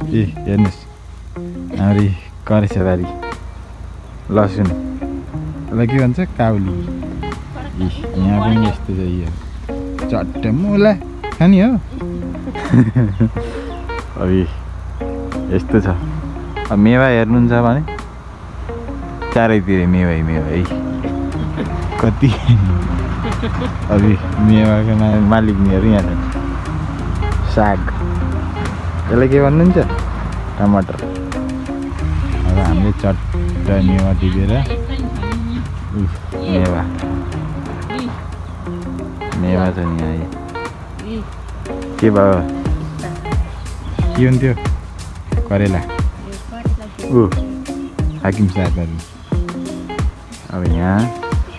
ए हेर्नुहोस् हाम्रो करेसाबारी लसुन यसलाई के भन्छ काउली यहाँ पनि यस्तो छ यो चट्ट मुला खाने हो अब यस्तो छ अब मेवा हेर्नुहुन्छ भने चारैतिर मेवै मेवा है कति अब मेवाको मालिकनीहरू यहाँ छन् साग यसलाई के भन्नुहुन्छ टमाटर अब हामीले चट्ट मेवा टिपेर मेवा मेवा छ नि यहाँ के भयो के हुन्थ्यो करेला हाकिम सागहरू अब यहाँ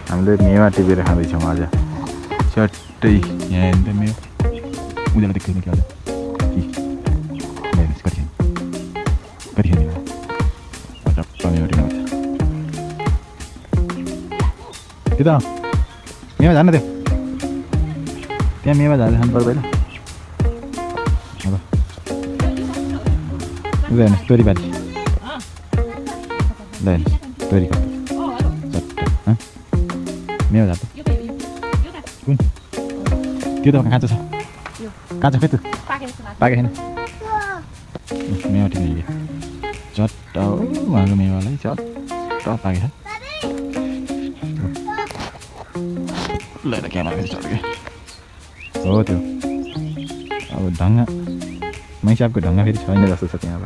हामीले मेवा टिपेर खाँदैछौँ आज चट्टै यहाँ हेर्नु त मेवा उनीहरूलाई देख्दैन कि आज कति खाने चट्ट मेवा टिप्नु कि त मेवा झार्न त्यो त्यहाँ मेवा झारेर खानु पर्दैन अब उयो हेर्नुहोस् तोरीबारी ल हेर्नुहोस् तोरी कस्तो चट्ट मेवा झार्छ कुन त्यो त काँचो छ काँचो खै त पाके छैन मेवा टिप्ने चट्ट उहाँको मेवालाई चट्ट पाके छ ल क्यामेरा चल्यो हो त्यो अब ढङ्गा मैसाबको ढङ्गा फेरि छैन जस्तो छ त्यहाँ अब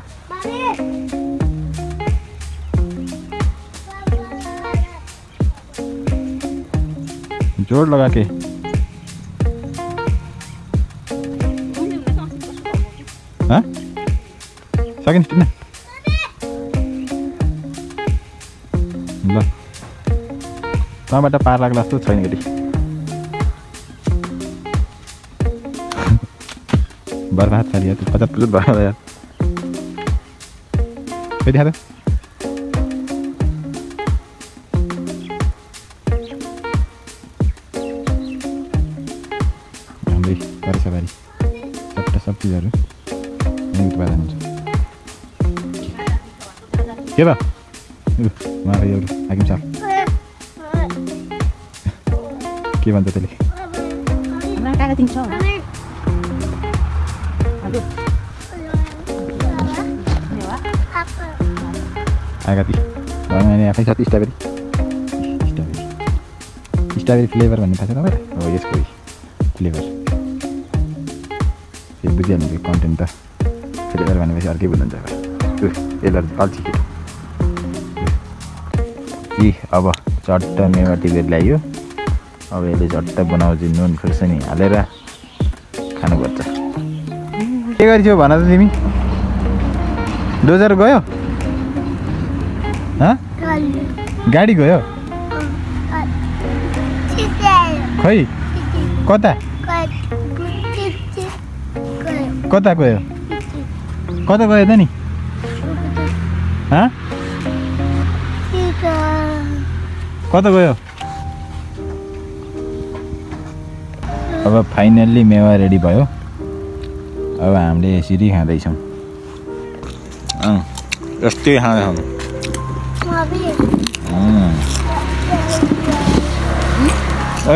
जोड लगा के सकिन्छ किन ल तँबाट पार लाग्ला जस्तो छैन केटी बर्बाद खाली यार 50% बर्बाद यार फेरि हात हाम्रै करेसाबारी चट्ट सब चिजहरू यहीँ उत्पादन हुन्छ के भयो उहाँको एउटा हाकिम साहब के भन्छ त्यसले आगाती भने आफै छ स्ट्रबेरी स्ट्रबेरी फ्लेभर भन्ने थाहा छ तपाईँलाई हो यसको फ्लेभर फेरि बुझिहाल्नु कन्टेन्ट त फ्लेभर भनेपछि अर्कै बुझ्नुहुन्छ अब यसलाई अल्छी कि अब चट्ट मेवा टिपेर ल्यायो अब यसले झट्ट बनाउँछ नुन खुर्सानी हालेर खानुपर्छ के गरिछौ भन त तिमी डोजर गयो गाडी गयो खै कता कता गयो कता गयो त नि कता गयो अब फाइनल्ली मेवा रेडी भयो अब हामीले यसरी खाँदैछौँ यस्तै खाँदैछौँ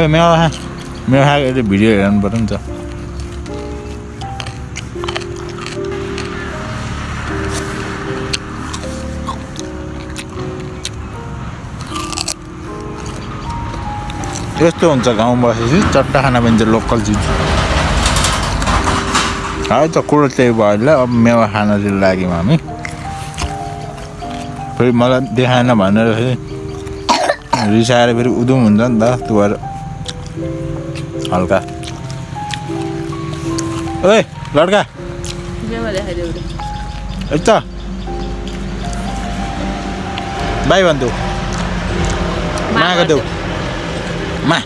मेवा खाएको भिडियो हेर्नु पर्यो नि त यस्तो हुन्छ गाउँ बसेपछि चट्टा खाना पनि लोकल चिज है त कुरो त्यही भयो अब मेवा खान चाहिँ लाग्यौँ हामी फेरि मलाई देखाएन भनेर फेरि रिसाएर फेरि उदुम हुन्छ नि त त्यो भएर हल्का ओए लड्का त बाई भन्थ्यो मा गरिदेऊ मा